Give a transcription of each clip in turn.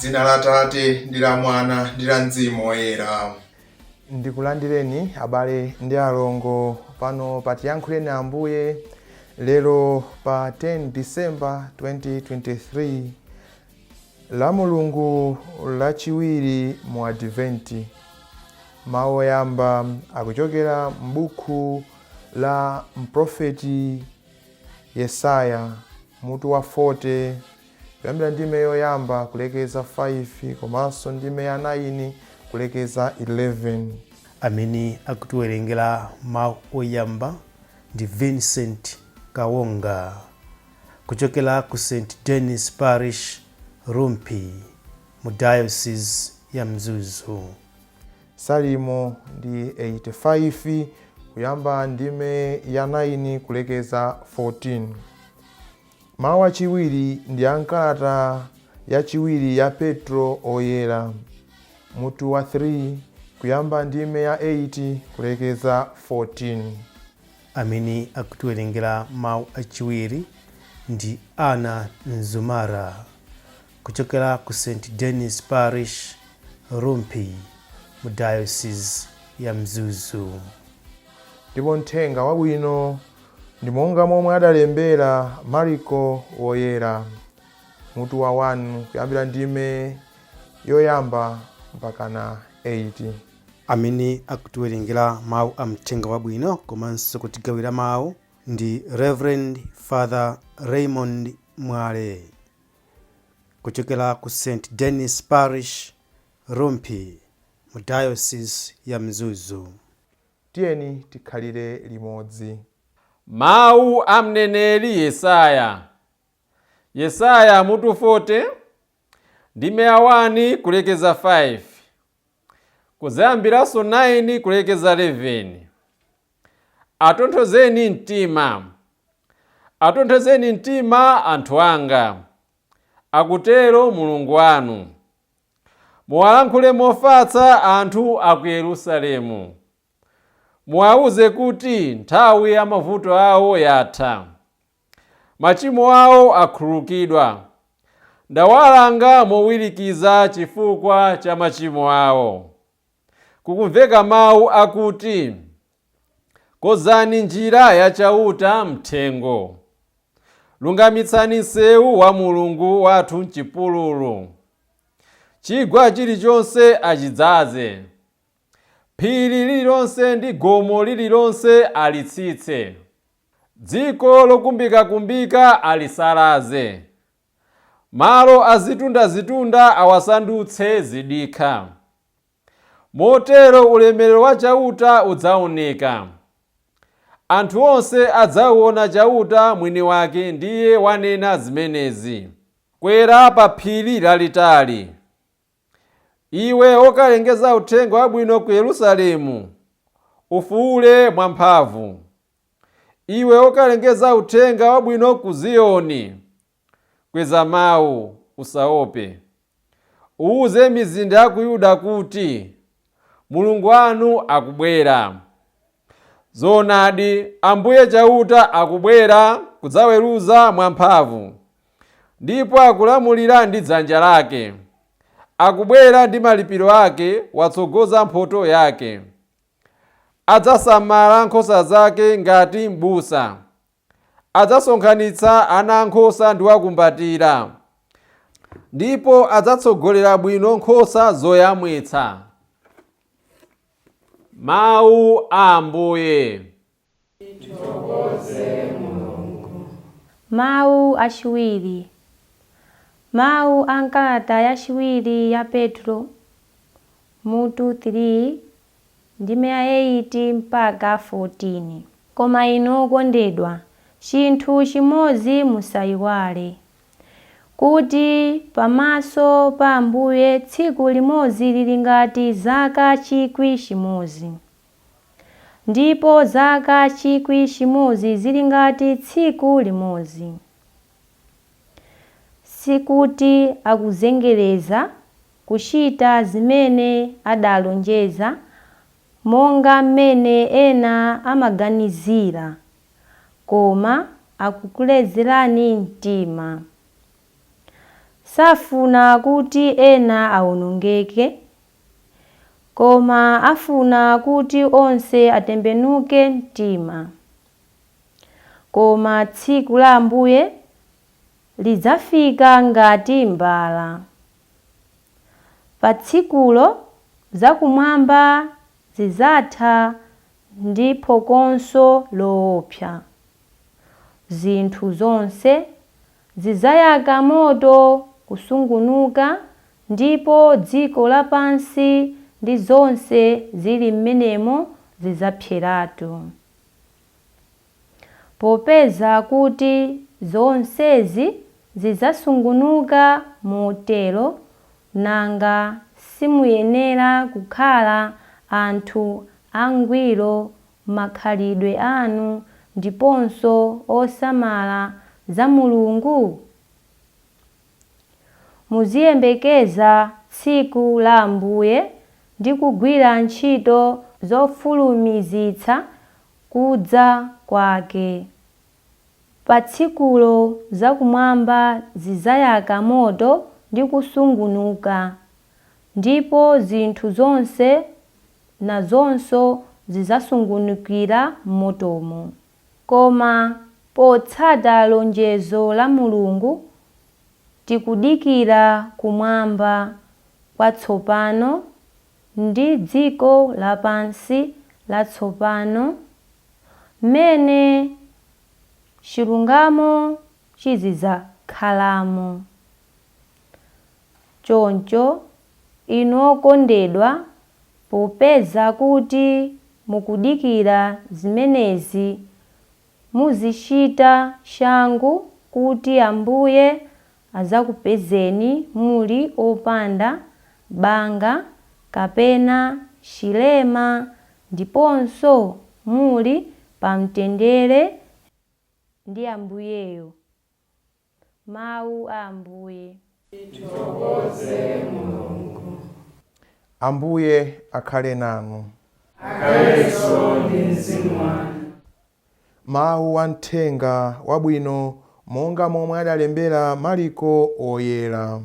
Dzina la Tate ndi la Mwana ndi la Mzimu Woyera. Ndikulandireni abale ndi alongo pano pa Tiyankhuleni Ambuye lero pa 10 December 2023, la Mulungu lachiwiri mu Adventi. Mawu oyamba akuchokera m'buku la mprofeti Yesaya, mutu wa 40, kuyambira ndime yoyamba kulekeza 5 komanso ndime ya 9 kulekeza 11. Amene akutiwerengera mawu oyamba ndi Vincent Kawonga kuchokera ku St Denis Parish, Rumphi, mu Diocese ya Mzuzu. Salimo ndi 85, kuyamba ndime ya 9 kulekeza 14. Mawu achiwiri ndi a m'kalata yachiwiri ya Petro Oyera, mutu wa 3, kuyamba ndime ya 8 kulekeza 14. Amene akutiwerengera mawu achiwiri ndi Anna Mzumara kuchokera ku St Denis Parish, Rumphi, mu Diocese ya Mzuzu. Ndipo mthenga wabwino ndi monga momwe adalembera Mariko Woyera, mutu wa 1, kuyambira ndime yoyamba mpakana 8. Amene akutiwerengera mawu a mthenga wabwino komanso kutigawira mawu ndi Reverend Father Raymond Mwale kuchokera ku St Denis Parish, Rumphi, mu Diocese ya Mzuzu. Tiyeni tikhalire limodzi. Mawu a mneneri Yesaya. Yesaya mutu 40, ndime ya 1 kulekeza 5, kuzayambiranso 9 kulekeza 11. Atonthozeni mtima, atonthozeni mtima anthu anga, akutero Mulungu wanu. Muwalankhule mofatsa anthu a ku Yerusalemu. Muwawuze kuti nthawi ya mavuto awo yatha, machimo awo akhululukidwa. Ndawalanga mowirikiza chifukwa cha machimo awo. Kukumveka mawu akuti, "Konzani njira ya Chauta mthengo, lungamitsani msewu wa Mulungu wathu mchipululu. Chigwa chilichonse achidzaze, phiri lililonse ndi gomo lililonse alitsitse, dziko lokumbikakumbika alisalaze, malo azitundazitunda awasandutse zidikha. Motero ulemerero wa Chauta udzaoneka. Anthu onse adzauona. Chauta mwini wake ndiye wanena zimenezi." Kwera pa phiri lalitali, iwe wokalengeza uthenga wabwino ku Yerusalemu, ufuwule mwamphamvu. Iwe wokalengeza uthenga wabwino ku Ziyoni, kweza mawu, usaope. Uwuze mizinda ya ku Yuda kuti, "Mulungu wanu akubwera. Zoonadi, Ambuye Chauta akubwera kudzaweruza mwamphamvu, ndipo akulamulira ndi dzanja lake. Akubwera ndi malipiro ake, watsogoza mphotho yake. Adzasamala nkhosa zake ngati m'busa. Adzasonkhanitsa ana ankhosa ndi kuwakumbatira, ndipo adzatsogolera bwino nkhosa zoyamwitsa." Mawu a Ambuye. Mawu achiwiri. Mawu a nkalata yachiwiri ya Petro, mutu 3, ndime ya 8 mpaka 14. Koma inu okondedwa, chinthu chimodzi musayiwale, kuti pamaso pa Ambuye tsiku limodzi lili ngati zaka 1,000, ndipo zaka 1,000 zili ngati tsiku limodzi. Sikuti akuzengereza kuchita zimene adalonjeza, monga mmene ena amaganizira, koma akukulezerani mtima. Safuna kuti ena awonongeke, koma afuna kuti onse atembenuke mtima. Koma tsiku la Ambuye lidzafika ngati mbala. Pa tsikulo zakumwamba zidzatha ndi phokoso loopsa. Zinthu zonse zidzayaka moto kusungunuka, ndipo dziko lapansi ndi zonse zili m'menemo zidzapseratu. Popeza kuti zonsezi zidzasungunuka motero, nanga simuyenera kukhala anthu angwiro m'makhalidwe anu ndiponso osamala za Mulungu? Muziyembekeza tsiku la Ambuye ndi kugwira ntchito zofulumizitsa kudza kwake. Pa tsikulo zakumwamba zidzayaka moto ndi kusungunuka, ndipo zinthu zonse nazonso zidzasungunukira m'motomo. Koma potsata lonjezo la Mulungu, tikudikira kumwamba kwatsopano ndi dziko lapansi latsopano, m'mene chilungamo chizidzakhalamo. Choncho, inu okondedwa, popeza kuti mukudikira zimenezi, muzichita changu kuti Ambuye adzakupezeni muli opanda banga kapena chilema ndiponso muli pamtendere ndi Ambuyeyo. Mawu a Ambuye. Ambuye akhale nanu. Mawu a mthenga wabwino monga momwe adalembera Mariko oyera.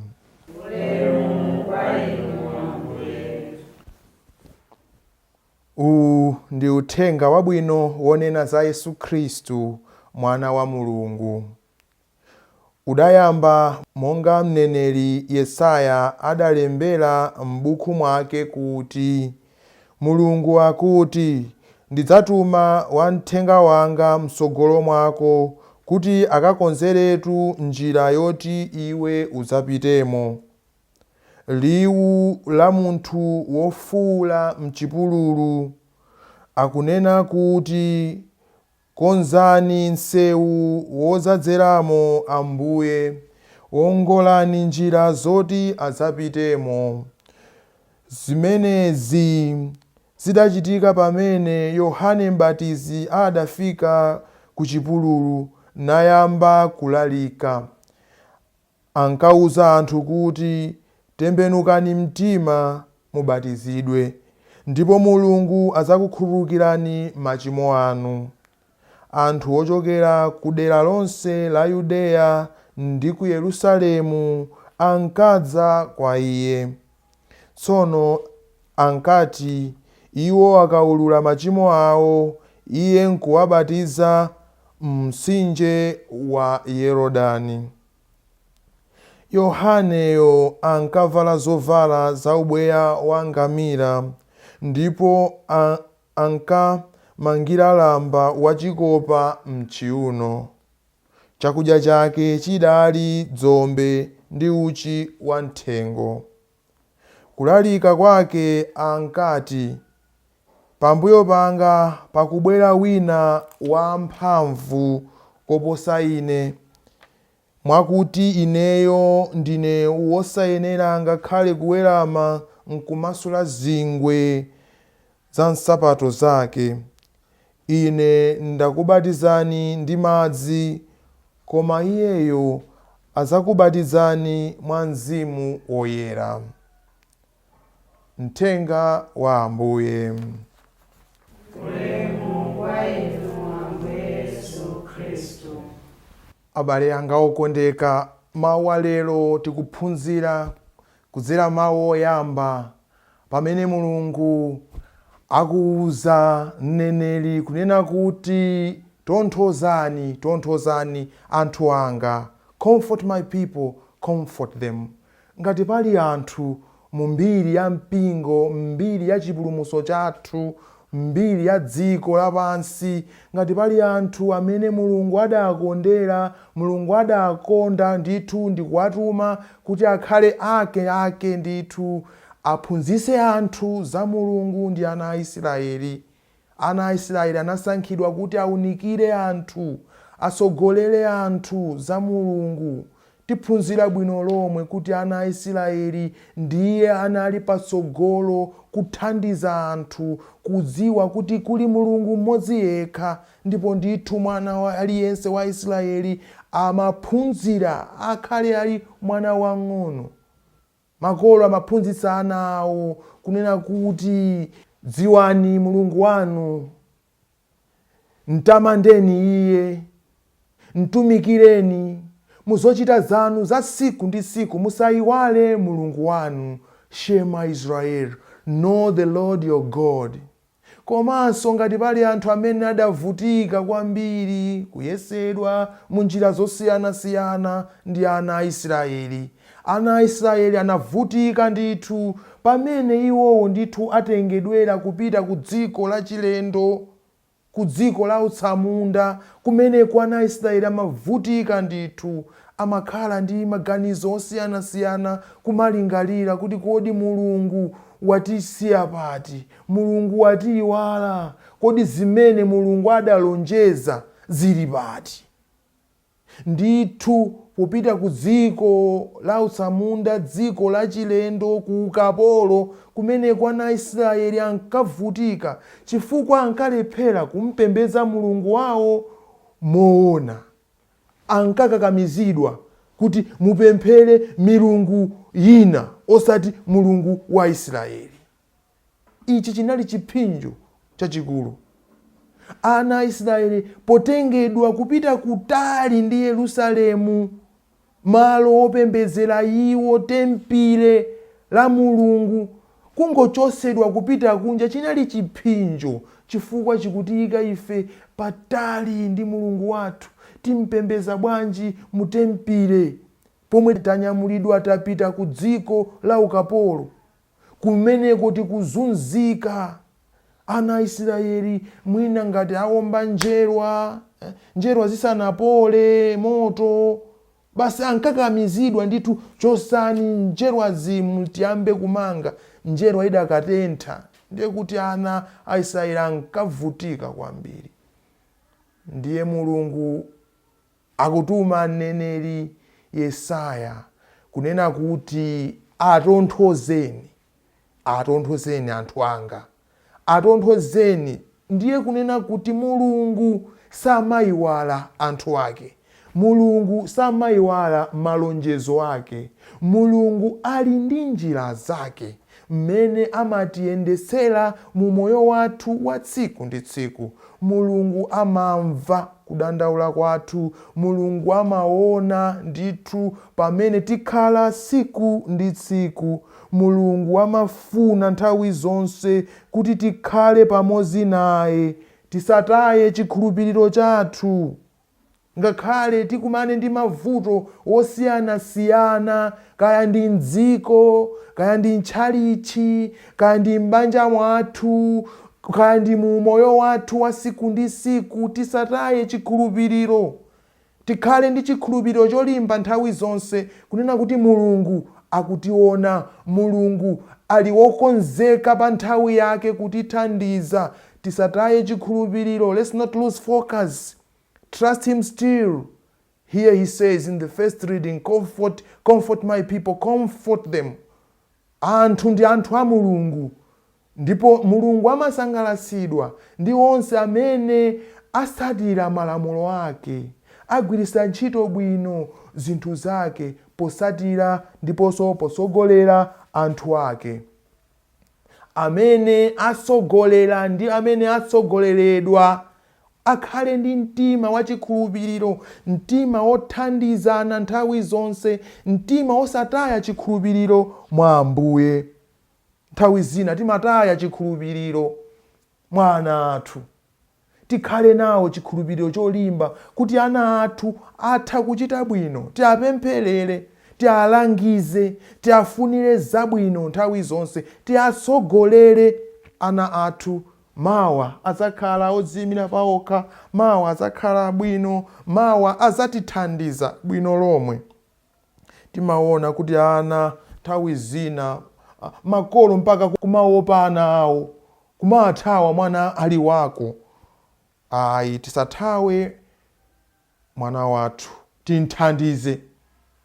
Uwu ndi uthenga wabwino wonena za Yesu Khristu, mwana wa Mulungu. Udayamba monga mneneri Yesaya adalembera m'buku mwake kuti, Mulungu akuti, ndidzatuma wamthenga wanga mtsogolo mwako kuti akakonzeretu njira yoti iwe udzapitemo. Liwu la munthu wofuwula m'chipululu, akunena kuti, konzani msewu wodzadzeramo Ambuye, wongolani njira zoti adzapitemo. Zimenezi zidachitika pamene Yohane Mbatizi adafika ku chipululu nayamba kulalika. Ankauza anthu kuti, tembenukani mtima mubatizidwe, ndipo Mulungu adzakukhululukirani machimo anu. Anthu ochokera ku dera lonse la Yudeya ndi ku Yerusalemu ankadza kwa iye. Tsono ankati iwo akaulula machimo awo, iye nkuwabatiza m'mtsinje wa Yorodani. Yohaneyo ankavala zovala za ubweya wa ngamira, ndipo ankamangira lamba wachikopa m'chiuno. Chakudya chake chidali dzombe ndi uchi wamthengo. Kulalika kwake ankati, pambuyo panga pakubwera wina wamphamvu koposa ine, mwakuti ineyo ndine wosayenera ngakhale kuwerama nkumasula zingwe za nsapato zake. Ine ndakubatizani ndi madzi, koma iyeyo adzakubatizani mwa Mzimu Woyera. Mthenga wa Ambuye. Ulemu kwa inu Ambuye Yesu Khristu. Abale anga okondeka, Mawu alero tikuphunzira kudzera mawu oyamba pamene Mulungu akuwuza mneneri kunena kuti, "Tonthozani, tonthozani anthu anga." Comfort my people, comfort them. Ngati pali anthu mu mbiri ya mpingo, mbiri ya chipulumutso chathu, mbiri ya dziko lapansi, ngati pali anthu amene Mulungu adakondera, Mulungu adakonda ndithu ndikuwatuma kuti akhale ake ake ndithu, aphunzitse anthu za Mulungu, ndi ana a Israeli. Ana a Israeli anasankhidwa kuti awunikire anthu, asogolere anthu za Mulungu. Tiphunzira bwino lomwe kuti ana a Israeli ndiye anali patsogolo kuthandiza anthu kudziwa kuti kuli Mulungu mmodzi yekha. Ndipo ndithu mwana wa aliyense wa Israeli amaphunzira akhale ali mwana wang'ono. Makolo amaphunzitsa ana awo kunena kuti, "Dziwani Mulungu wanu, mtamandeni iye, mtumikireni muzochita zanu za tsiku ndi tsiku, musayiwale Mulungu wanu." Shema Israel, know the Lord your God. Komanso ngati pali anthu amene adavutika kwambiri kuyesedwa mu njira zosiyanasiyana, ndi ana a Israeli. Ana a Israeli anavutika ndithu pamene iwowo ndithu atengedwera kupita ku dziko lachilendo, ku dziko la utsamunda. Kumeneko ana a Israeli amavutika ndithu, amakhala ndi maganizo osiyanasiyana, kumalingalira kuti, "Kodi Mulungu watisiya pati? Mulungu watiyiwala? Kodi zimene Mulungu adalonjeza zili pati?" Ndithu popita ku dziko la utsamunda, dziko lachilendo, ku ukapolo, kumeneko ana a Israeli ankavutika chifukwa ankalephera kumpembedza Mulungu wawo moona. Ankakakamizidwa kuti mupemphere milungu yina, osati Mulungu wa Israeli. Ichi chinali chipsinjo chachikulu. Ana a Israeli potengedwa kupita kutali ndi Yerusalemu, malo opembedzera iwo, tempile la Mulungu, kungochosedwa kupita kunja chinali chipsinjo, chifukwa chikutiyika ife patali ndi Mulungu wathu. Timpembeza bwanji mu tempile pomwe tanyamulidwa tapita ku dziko la ukapolo, kumeneko tikuzunzika? Ana a Israeli mwina ngati awomba njerwa, njerwa zisanapole moto, basi ankakamizidwa ndithu, "Chosani njerwazi, tiyambe kumanga," njerwa idakatentha. Ndiye kuti ana a Israeli ankavutika kwambiri. Ndiye Mulungu akutuma mneneri Yesaya kunena kuti, "Atonthozeni, atonthozeni anthu anga, atonthozeni." Ndiye kunena kuti Mulungu samayiwala anthu ake, Mulungu samayiwala malonjezo ake. Mulungu ali ndi njira zake mmene amatiyendetsera mu moyo wathu wa tsiku ndi tsiku. Mulungu amamva kudandaula kwathu. Mulungu amaona ndithu pamene tikhala tsiku ndi tsiku. Mulungu amafuna nthawi zonse kuti tikhale pamodzi naye, tisataye chikhulupiriro chathu ngakhale tikumane ndi mavuto osiyanasiyana, kaya ndi mdziko, kaya ndi mtchalichi, kaya ndi m'banja mwathu, kaya ndi mu moyo wathu wa tsiku ndi tsiku. Tisataye chikhulupiriro, tikhale ndi chikhulupiriro cholimba nthawi zonse kunena kuti Mulungu akutiona, Mulungu ali wokonzeka pa nthawi yake kutithandiza. Tisataye chikhulupiriro. Let's not lose focus. Trust him still. Here he says in the first reading, "Comfort, comfort my people, comfort them." Anthu ndi anthu a Mulungu, ndipo Mulungu amasangalatsidwa ndi onse amene asatira malamulo ake, agwiritsa ntchito bwino zinthu zake posatira ndiponso posogolera anthu ake. Amene asogolera ndi amene atsogoleredwa Akhale ndi mtima wachikhulupiriro, mtima wothandizana nthawi zonse, mtima wosataya chikhulupiriro mwa Ambuye. Nthawi zina timataya chikhulupiriro mwa ana athu. Tikhale nawo chikhulupiriro cholimba kuti ana athu atha kuchita bwino. Tiapempherere, tialangize, tiafunire zabwino nthawi zonse, tiatsogolere ana athu. Mawa adzakhala odziyimira paokha, mawa adzakhala bwino, mawa adzatithandiza bwino lomwe. Timaona kuti ana nthawi zina, makolo mpaka kumaopa ana awo, kumathawa mwana ali wako. Ayi, tisathawe mwana wathu, tinthandize.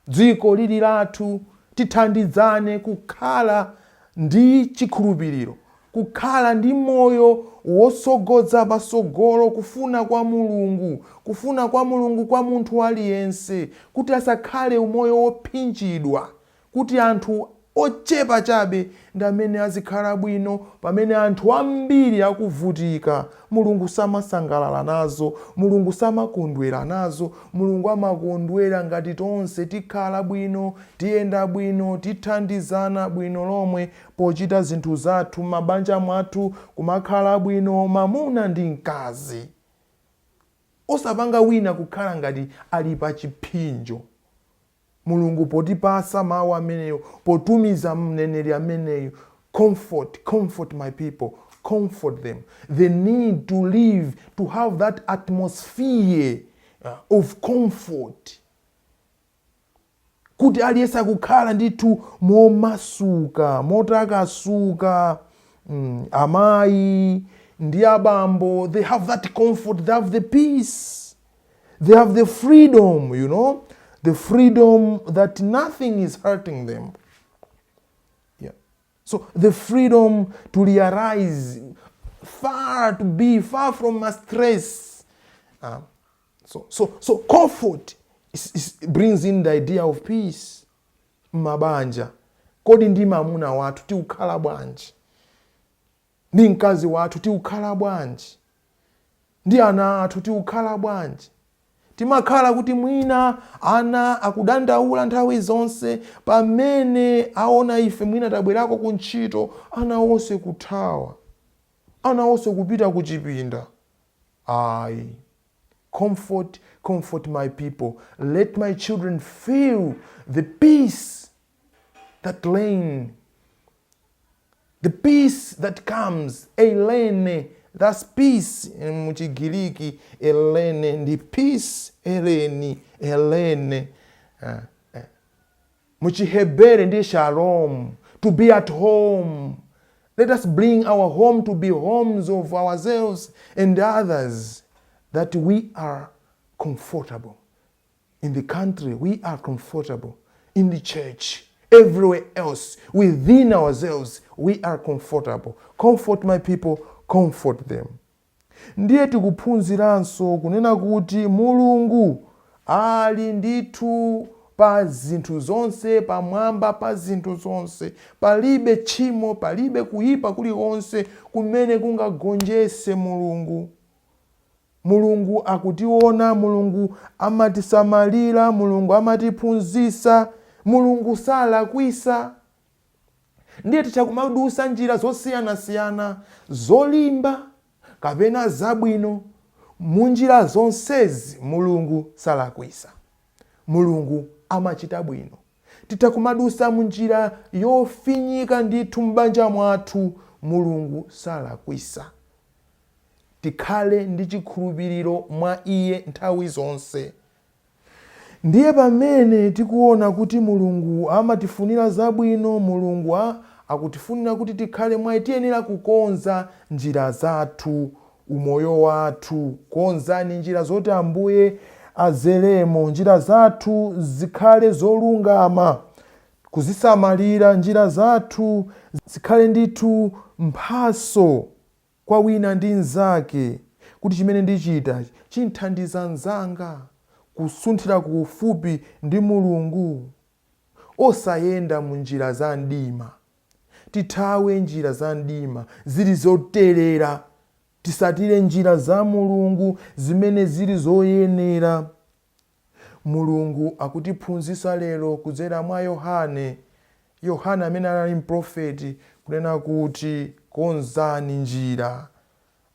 Dziko lili lathu, tithandizane kukhala ndi chikhulupiriro, kukhala ndi moyo wotsogoza patsogolo kufuna kwa Mulungu, kufuna kwa Mulungu kwa munthu aliyense, kuti asakhale umoyo wophinjidwa, kuti anthu ochepa chabe ndi amene azikhala bwino pamene anthu ambiri akuvutika. Mulungu samasangalala nazo, Mulungu samakondwera nazo. Mulungu amakondwera ngati tonse tikhala bwino, tiyenda bwino, tithandizana bwino lomwe pochita zinthu zathu m'mabanja mwathu, kumakhala bwino mamuna ndi mkazi, osapanga wina kukhala ngati ali pa chipsinjo. Mulungu potipasa mawu ameneyo, potumiza mneneri ameneyo, comfort, comfort my people, comfort them. They need to live, to have that atmosphere of comfort, kuti aliyense akukhala ndithu momasuka, motakasuka. Amayi ndi abambo, they have that comfort, they have the peace, they have the freedom, the freedom that nothing is hurting them. Yeah. So the freedom to realize far, to be far from a stress. So comfort brings in the idea of peace. Mabanja, kodi ndi mamuna wathu tikukhala bwanji? Ndi mkazi wathu tikukhala bwanji? Ndi ana athu tikukhala bwanji? Timakhala kuti mwina ana akudandaula nthawi zonse pamene aona ife mwina tabwerako ku ntchito, ana onse kuthawa, ana onse kupita ku chipinda. Ayi, comfort, comfort my people. Let my children feel the peace that reign, the peace that comes. Eirene, that's peace. Muchigiriki eirene ndi peace, eleni, elene. Muchihebere ndi shalom, to be at home. Let us bring our home to be homes of ourselves and others, that we are comfortable in the country, we are comfortable in the church, everywhere else, within ourselves, we are comfortable. Comfort my people, comfort them. Ndiye tikuphunziranso kunena kuti Mulungu ali ndithu pa zinthu zonse, pamwamba pa zinthu zonse. Palibe tchimo, palibe kuyipa kulikonse kumene kungagonjese Mulungu. Mulungu akutiona, Mulungu amatisamalira, Mulungu amatiphunzitsa, Mulungu salakwisa. Ndiye tichakumadusa njira zosiyanasiyana, zolimba kapena zabwino, munjira zonsezi Mulungu salakwisa, Mulungu amachita bwino. Titakumadusa munjira yofinyika ndithu m'banja mwathu, Mulungu salakwisa. Tikhale ndi chikhulupiriro mwa iye nthawi zonse. Ndiye pamene tikuona kuti Mulungu amatifunira zabwino, Mulungu akutifunira kuti tikhale mwayi, tiyenera kukonza njira zathu, umoyo wathu. Konzani njira zoti Ambuye azeremo, njira zathu zikhale zolungama, kuzisamalira njira zathu zikhale ndithu mphaso kwa wina ndi mnzake, kuti chimene ndichita chinthandiza mnzanga kusunthira kufupi ndi Mulungu. Osayenda mu njira za mdima, tithawe njira za mdima zili zoterera. Tisatire njira za Mulungu zimene zili zoyenera. Mulungu akutiphunzitsa lero kudzera mwa Yohane, Yohane amene anali mprofeti, kunena kuti konzani njira.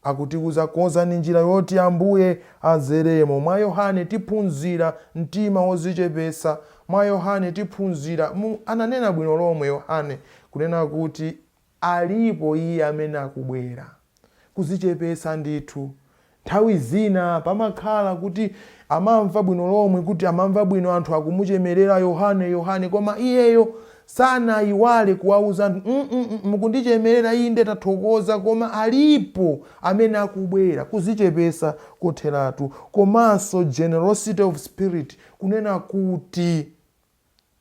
Akutiuza konzani njira yoti Ambuye adzeremo. Mwa Yohane tiphunzira mtima wodzichepetsa. Mwa Yohane tiphunzira, ananena bwino lomwe Yohane kunena kuti alipo iye amene akubwera. Kudzichepetsa ndithu. Nthawi zina pamakhala kuti amamva bwino lomwe kuti amamva bwino anthu akumuchemerera Yohane, Yohane, koma iyeyo sanayiwale kuwauza anthu, mukundichemerera inde tathokoza, koma alipo amene akubwera. Kudzichepetsa kotheratu, komanso generosity of spirit, kunena kuti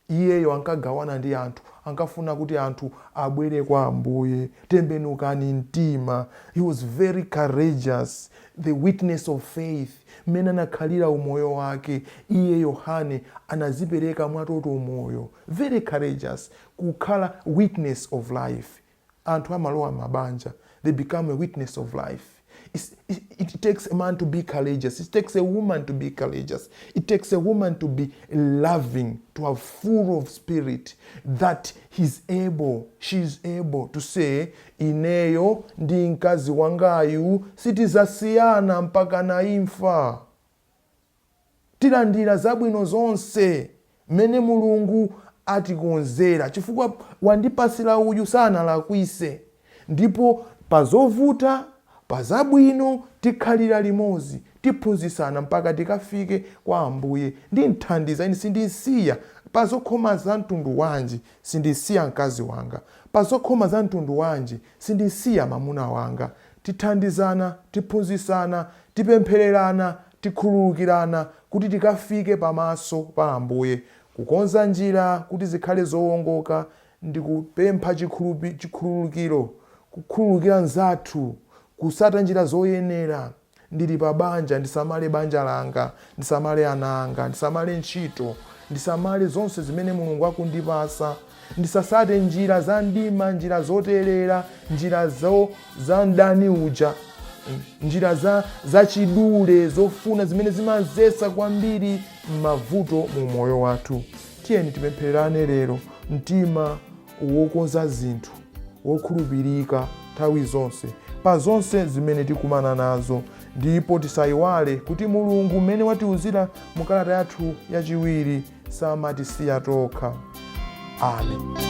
iyeyo ankagawana ndi anthu, ankafuna kuti anthu abwere kwa Ambuye. Tembenukani mtima. He was very courageous, the witness of faith. Mmene anakhalira umoyo wake iye Yohane, anazipereka mwatoto moyo, very courageous, kukhala witness of life. Anthu amalowa mabanja, they become a witness of life. It takes a man to be courageous. It takes a woman to be courageous. It takes a woman to be loving, to have full of spirit, that he's able, she's able to say, ineyo ndi mkazi wangayu sitizasiyana mpaka na imfa. Tilandira zabwino zonse mmene Mulungu atikonzera, chifukwa wandipasira uyu sanalakwise, ndipo pazovuta, pazabwino, tikhalira limodzi, tiphunzitsana mpaka tikafike kwa Ambuye. Ndimthandiza ine, sindisiya pazokhoma za mtundu wanji, sindisiya mkazi wanga pazokhoma za mtundu wanji, sindisiya mamuna wanga. Tithandizana, tiphunzitsana, tipemphererana, tikhululukirana kuti tikafike pamaso pa Ambuye. Kukonza njira kuti zikhale zowongoka ndi kupempha chikhululukiro, kukhululukira nzathu, kusata njira zoyenera. Ndili pa banja, ndisamale banja langa, ndisamale ana anga, ndisamale ntchito, ndisamale zonse zimene Mulungu akundipasa. Ndisasate njira za mdima, njira zoterera, njira za mdani uja, njira zachidule zofuna zimene zimazesa kwambiri mavuto mu moyo wathu. Tiyeni tipemphererane lero mtima wokonza zinthu, wokhulupirika nthawi zonse pa zonse zimene tikumana nazo, ndipo tisayiwale kuti Mulungu mmene watiuzira mu kalata yathu yachiwiri samatisiya tokha. Amen.